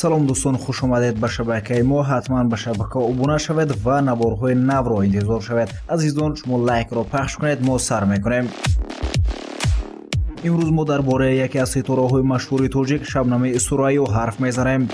Салом, дӯстон, хуш омадед ба шабакаи мо. Ҳатман ба шабака обуна шавед ва наворҳои навро интизор шавед. Азизон, шумо лайкро пахш кунед, мо сар мекунем. Имрӯз мо дар бораи яке аз ситораҳои машҳури тоҷик, Шабнами Сурайё, ҳарф мезанем.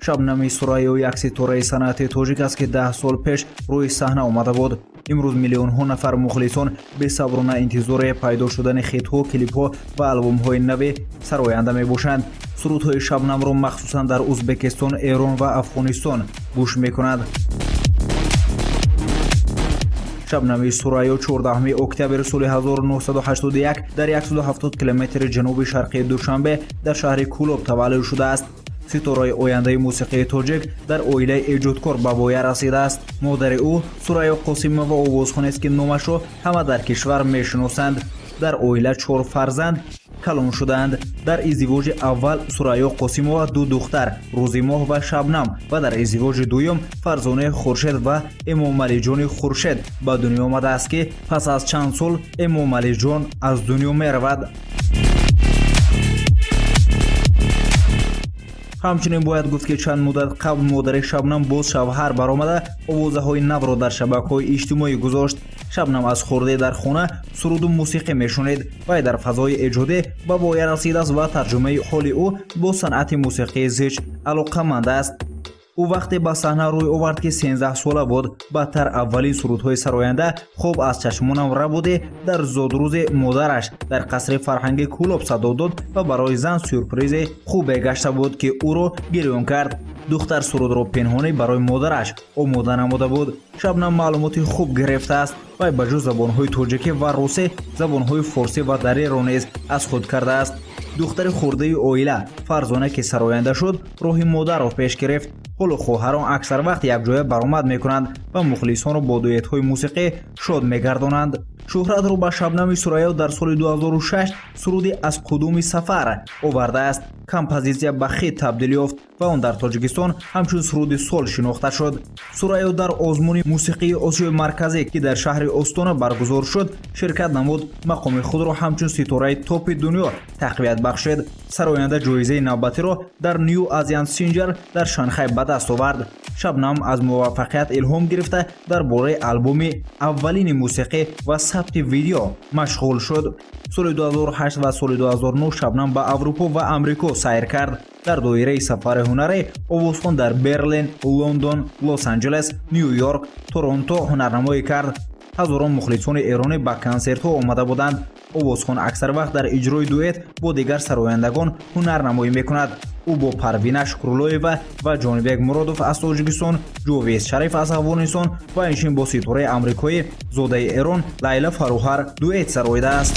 Шабнами Сурайё як ситораи санъати тоҷик аст, ки 10 сол пеш рӯи саҳна омада буд. Имрӯз миллионҳо нафар мухлисон бесаброна интизори пайдо шудани хитҳо, клипҳо ва албомҳои нави сароянда мебошанд. Сурудҳои Шабнамро махсусан дар Узбекистон, Эрон ва Афғонистон гӯш мекунанд. Шабнами Сурайё 14 октябри соли 1981 дар 170 километри ҷануби шарқии Душанбе, дар шаҳри Кӯлоб таваллуд шудааст. Ситораи ояндаи мусиқии тоҷик дар оилаи эҷодкор ба воя расидааст. Модари ӯ, Сурайё Қосимова, овозхонест, ки номашро ҳама дар кишвар мешиносанд. Дар оила чор фарзанд калон шудаанд. Дар издивоҷи аввал Сурайё Қосимова ду духтар, Рӯзимоҳ ва Шабнам, ва дар издивоҷи дуюм Фарзонаи Хуршед ва Эмомалиҷони Хуршед ба дунё омадааст, ки пас аз чанд сол Эмомалиҷон аз дунё меравад. Ҳамчунин бояд гуфт, ки чанд муддат қабл модари Шабнам боз шавҳар баромада, овозаҳои навро дар шабакаҳои иҷтимоӣ гузошт. Шабнам аз хурдӣ дар хона суруду мусиқӣ мешунид. Вай дар фазои эҷодӣ ба воя расидааст ва тарҷумаи ҳоли ӯ бо санъати мусиқии зич алоқаманд аст. Ӯ вақте ба саҳна рӯй овард, ки 13сола буд. Баъдтар аввалин сурудҳои сароянда «Хоб аз чашмонам рабудӣ» дар зодрӯзи модараш дар қасри фарҳанги Кӯлоб садо дод ва барои зан сюрпризи хубе гашта буд, ки ӯро гирён кард. Духтар сурудро пинҳонӣ барои модараш омода намуда буд. Шабнам маълумоти хуб гирифтааст. Вай ба ҷуз забонҳои тоҷикӣ ва русӣ, забонҳои форсӣ ва дариро низ аз худ кардааст. Духтари хурдаи оила, Фарзона, ки сароянда шуд, роҳи модарро пеш гирифт. Ҳоло хоҳарон аксар вақт якҷоя баромад мекунанд ва мухлисонро бо дуэтҳои мусиқӣ шод мегардонанд. Шӯҳратро ба Шабнами Сурайё дар соли 2006 суруди «Аз қудуми сафар» овардааст. Композитсия ба хит табдил ёфт ва он дар Тоҷикистон ҳамчун суруди сол шинохта шуд. Сурайё дар озмуни мусиқии Осиёи Марказӣ, ки дар шаҳри Остона баргузор шуд, ширкат намуд, мақоми худро ҳамчун ситораи топи дунё тақвият бахшид. Сароянда ҷоизаи навбатиро дар New Asian Singer дар Шанхай ба даст овард. Шабнам аз муваффақият илҳом гирифта, дар бораи албоми аввалини мусиқӣ ва сабти видео машғул шуд. Соли 2008 ва соли 2009 Шабнам ба Аврупо ва Амрико сайр кард. Дар доираи сафари ҳунарӣ овозхон дар Берлин, Лондон, Лос Анҷелес, Ню Йорк, Торонто ҳунарнамоӣ кард. Ҳазорон мухлисони эронӣ ба консертҳо омада буданд. Овозхон аксар вақт дар иҷрои дуэт бо дигар сарояндагон ҳунарнамоӣ мекунад. Ӯ бо Парвина Шукруллоева ва Ҷонибек Муродов аз Тоҷикистон, Ҷовез Шариф аз Афғонистон ва инчунин бо ситораи амрикоӣ, зодаи Эрон, Лайла Фаруҳар дуэт сароидааст.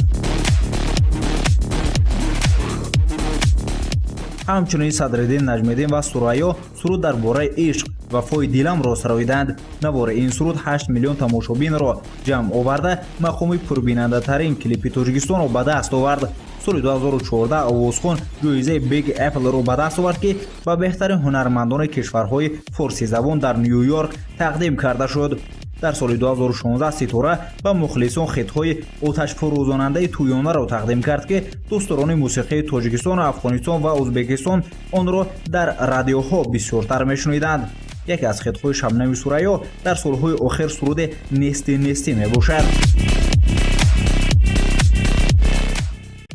Ҳамчунин Садриддин Наҷмиддин ва Сурайё суруд дар бораи ишқ «Вафои диламро» сароиданд. Навори ин суруд 8 миллион тамошобинро ҷамъ оварда, мақоми пурбинандатарин клипи Тоҷикистонро ба даст овард. Соли 2014 овозхон ҷоизаи Big Apple-ро ба даст овард, ки ба беҳтарин ҳунармандони кишварҳои форсизабон дар Ню Йорк тақдим карда шуд. Дар соли 2016 ситора ба мухлисон хитҳои оташфурӯзонандаи «Тӯёнаро» тақдим кард, ки дӯстдорони мусиқии Тоҷикистон, Афғонистон ва Ӯзбекистон онро дар радиоҳо бисёртар мешуниданд. Яке аз хитҳои Шабнами Сурайё дар солҳои охир суруди «Нести, нестӣ» мебошад.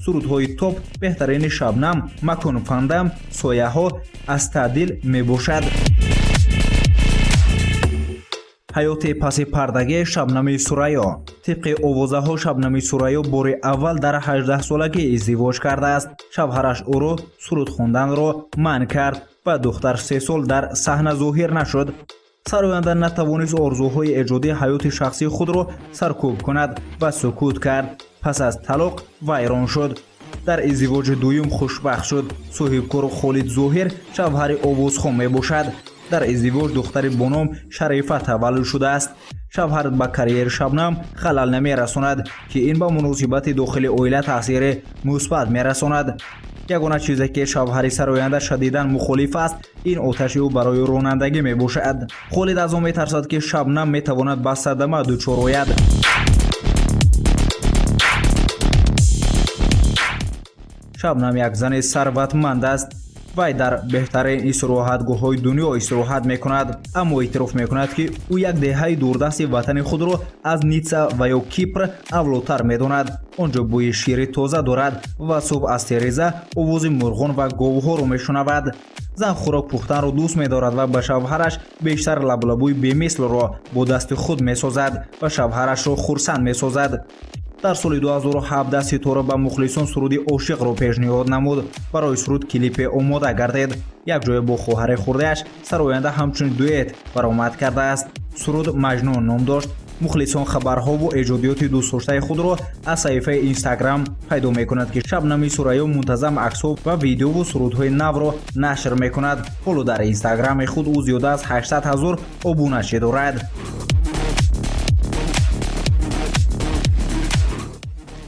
Сурудҳои топ беҳтарини Шабнам «Макун фандам», «Сояҳо», «Астадил» мебошад. Ҳаёти паси пардагии Шабнами Сурайё. Тибқи овозаҳо, Шабнами Сурайё бори аввал дар 18солагӣ издивоҷ кардааст. Шавҳараш ӯро суруд хонданро манъ кард ва духтар 3 сол дар саҳна зоҳир нашуд. Сароянда натавонист орзуҳои эҷодии ҳаёти шахсии худро саркӯб кунад ва сукут кард. Пас аз талоқ вайрон шуд. Дар издивоҷи дуюм хушбахт шуд. Соҳибкор Холид Зоҳир шавҳари овозхон мебошад. Дар издивоҷ духтари бо ном Шарифа таваллуд шудааст. Шавҳар ба карьери Шабнам халал намерасонад, ки ин ба муносибати дохили оила таъсири мусбат мерасонад. Ягона чизе, ки шавҳари сароянда шадидан мухолиф аст, ин оташи ӯ барои ронандагӣ мебошад. Холид аз он метарсад, ки Шабнам метавонад ба садама дучор ояд. Шабнам як зани сарватманд аст. Вай дар беҳтарин истироҳатгоҳҳои дунё истироҳат мекунад, аммо эътироф мекунад, ки ӯ як деҳаи дурдасти ватани худро аз Ницца ва ё Кипр авлотар медонад. Он ҷо бӯи шири тоза дорад ва субҳ аз тереза овози мурғон ва говҳоро мешунавад. Зан хӯрок пухтанро дӯст медорад ва ба шавҳараш бештар лаблабӯи бемислро бо дасти худ месозад ва шавҳарашро хурсанд месозад. Дар соли 2017 Ситора ба мухлисон суруди «Ошиқро» пешниҳод намуд. Барои суруд клипе омода гардид. Якҷоя бо хоҳари хурдааш сароянда ҳамчун дуэт баромад кардааст. Суруд «Маҷнун» ном дошт. Мухлисон хабарҳову эҷодиёти дӯстдоштаи худро аз саҳифаи Инстаграм пайдо мекунад, ки Шабнами Сурайё мунтазам аксҳо ва видеову сурудҳои навро нашр мекунад. Ҳоло дар Инстаграми худ ӯ зиёда аз 800 ҳазор обуначӣ дорад.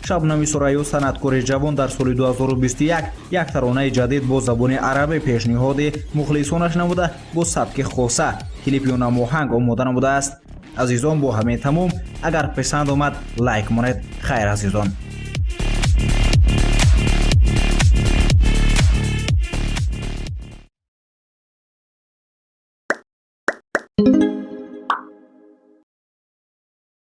Шабнами Сурайё, санъаткори ҷавон, дар соли 2021 як таронаи ҷадид бо забони арабӣ пешниҳоди мухлисонаш намуда, бо сабки хоса клип ё намоҳанг омода намудааст. Азизон, бо ҳамин тамом. Агар писанд омад, лайк монед. Хайр, азизон.